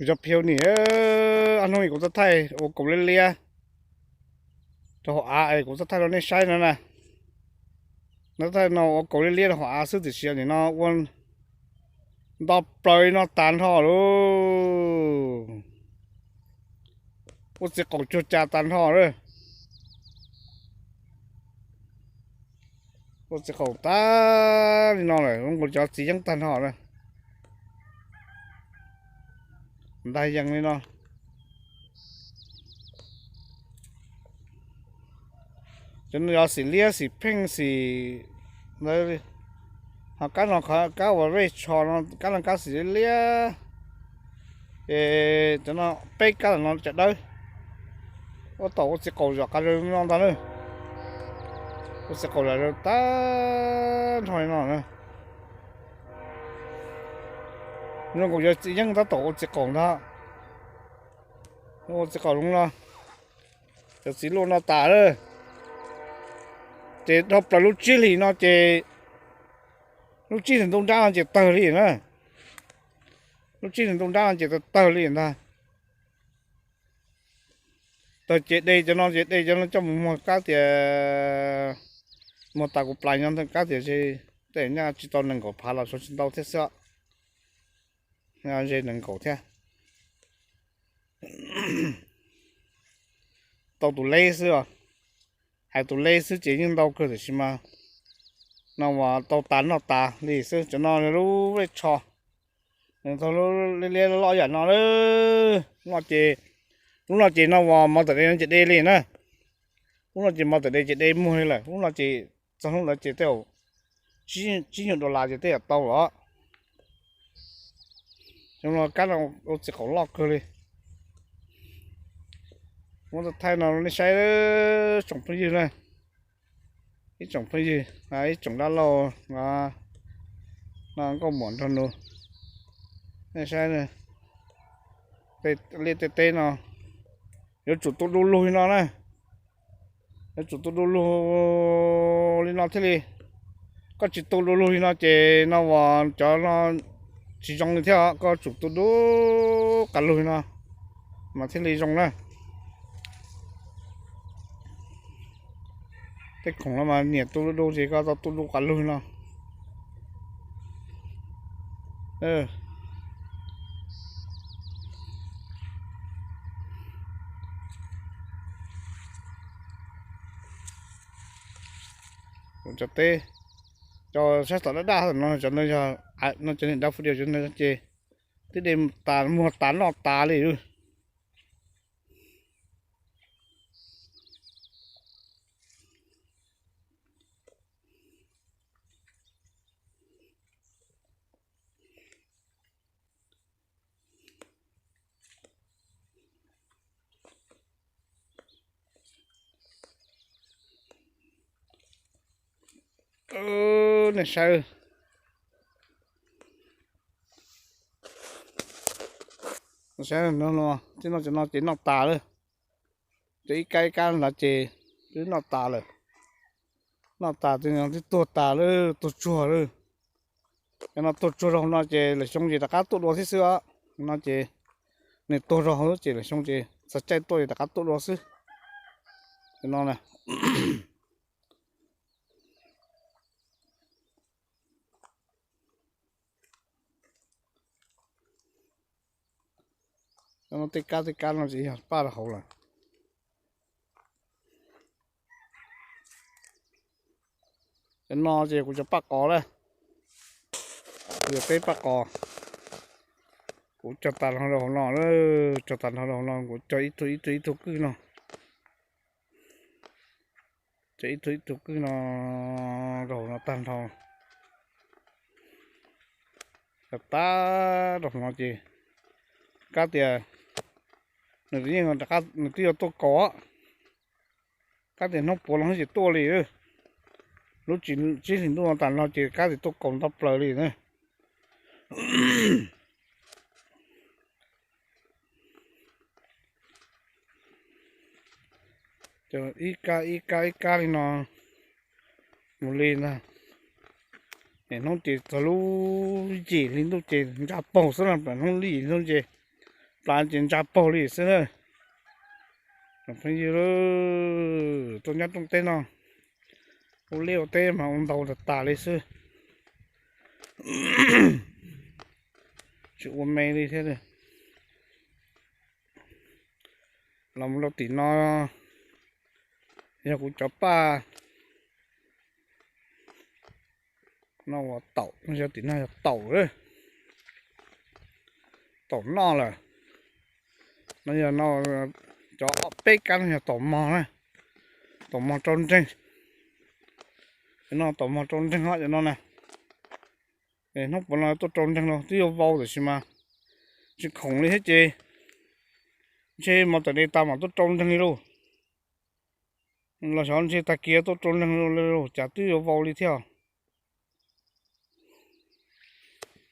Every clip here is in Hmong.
Kuv cov phooj ywg, ob hnub kuv txoj thaij ua kaus liab liab rau hauv av es kuv txoj thaij rau nej saib no na. Txoj thaij no ua kaus liab liab rau hauv av xwb tiam sis nim no ua nto plaws li no tag nrho lauj. Ua txiv qaum cuag cas tag nrho lawm. Ua txiv qaum tag li no lawm, zoo nkaus cov txiv yeeb tag nrho na. Ntag yees li no. Cov no yog xim liab xim pheej xim ntawd, ho kab no kab uas rej tsho no kab no kab xim liab liab. Ces cov no peb kab no cov dawb. Ua tau ua txiv qaum zom qab zog no ntag na. Ua txiv qaum zom zog tag nrho li no na. Zoo nkaus cov txiv yeeb tab tom ua txiv qaum ntag. Ua txiv qaum zoo no, cov txiv luaj no tas lawm. Ces dhau plaws lub tsib hlis no ces, lub tsib hlis ntuj nrab no ces tawg li na. Lub tsib hlis ntuj nrab no ces tawg tawg li ntag. Tawg ces de cov no ces de cov no coj mus muag kab tias, muag tas kuv plas nyob ntawm kab tias ze, tej nyaj tsis tau nees nkaum phav los suav tsis ntau thiab xwb. Ze nees nkaum thiab. Tau tus leb xwb os. Hais tus leb xwb ces yeej ntau kawg tiam sis mas no uas tau tas noj tas li xwb. Cov no lub rej tsho, nws tau lub liab liab loj yam no lawm. Lub no ces, lub no ces no uas mov tawm de no ces de li na. Lub no ces mov tawm de ces de muag li lawm. Lub no ces txog hnub ntawd ces tej zaum tsib nyuag dollar ces tej zaum tau los. Zoo no kab no ua txiv qaum loj kawg li. Muab tau thaij no nej saib tsoom phooj ywg na. Ib tsoom phooj ywg, ib tsoom dab laug, no nkauj muam nraug nus, nej saib, liaj tej teb no yuav tsum tu du lug li no na. Yuav tsum tu du lug li no thiaj li. Koj tsis tu du lug li no ces no uas cov no tsis zoo li thiab, koj tsum tu du qas lug li no mas thiaj li zoo na. Tej khoom no mas niam tu du du ces koj tau tu du qas lug li no. Kuv cov teb, cov sab tom daj daj no, cov no yog, no cov niam dab fuv dias cov no ces twb de tas muag tas noj tas li. Nej saib, saib no, no, no ces noj tas lawm. Cov ib kab ib kab ntawd ces twb noj tas lawm. Noj tas ces twb tuag tas lawm, tuag tsuag lawm. Cov no tuag tsuag rau hauv no ces lwm xyoo ces rov qab tuaj dua thiab xwb os. No ces nws tuag rau hauv ces lwm xyoo ces txog caij tuaj ces rov qab tuaj dua xwb. Cov no na. Cov no tej kab tej kab no ces yog paj rau hauv lawm. Cov no ces kuv cov paj qos lawm. Kuv yog peb paj qos. Kuv cog tas nrho rau hauv no, cog tas nrho rau hauv no, kuv cog ib tug ib tug ib tug kwj no. Cog ib tug ib tug kwj no rau hauv no tag nrho. Cog tas rau hauv no ces kab tias nws yeej, nws twb yuav tuaj kaus. Kab tias hnub puav los hnub tsis tuaj li. Lub tsib hlis ntuj no tas no ces kab tias tuaj kaus nto plaws li na. Ib kab ib kab ib kab li no mus li ntag. Hnub ces txog lub yim hli ntuj ces ntsaj paug xwb no, hnub lub yim hli ntuj ces Plab ces ntsa paug li xwb na. Tsoom phooj ywg, tuaj nyob rooj teb no, ua liaj ua teb mas ua ntau tas tas li xwb, tsis ua me li thiab. Los mus rau tim no, yog kuv cov paj no ua taum, yog tim no yog taum, taum noj lawm. No yog no, cov ob peb kab no yog taum mog na, taum mog rau nreeg. No taum mog rau nreeg os cov no na. Hnub puav no tuaj rau nreeg los twb yuav vau tiam sis mas tsis khoom li thiab ces ntshe mos tam de tas mam tuaj rau nreeg li lauj. Los xyov ntshe tag kis tuaj rau nreeg li lauj, cas twb yuav vau li thiab.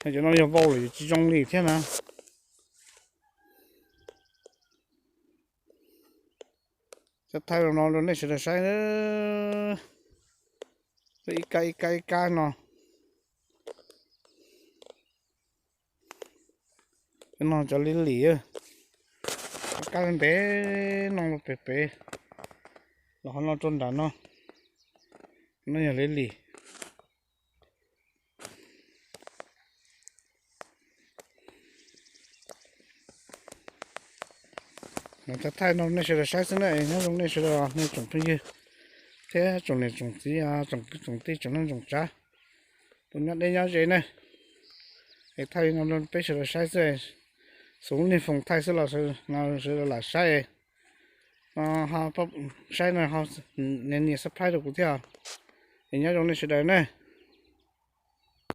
Cov no yog vau lawm yuav tsis zoo li thiab na. Cov thaij no rau nej sawv daws saib, ib kab ib kab ib kab no. Cov no cov lis lis, kab ntev no los pem pem, los ho no rau nram no, no yog lis lis. Cov thaij no nej sawv daws saib xwb na, nyob zoo nej sawv daws nej tsoom phooj ywg thiab tsoom niam tsoom txiv, tsoom kwv tsoom tij tsoom neej tsoom tsav uas nyob deb nyob ze na. Es thaij no peb sawv daws saib xwb, xub nej foom thaij xwb los sawv daws lam saib. Saib no nias subscribe rau kuv thiab. Es nyob zoo nej sawv daws na.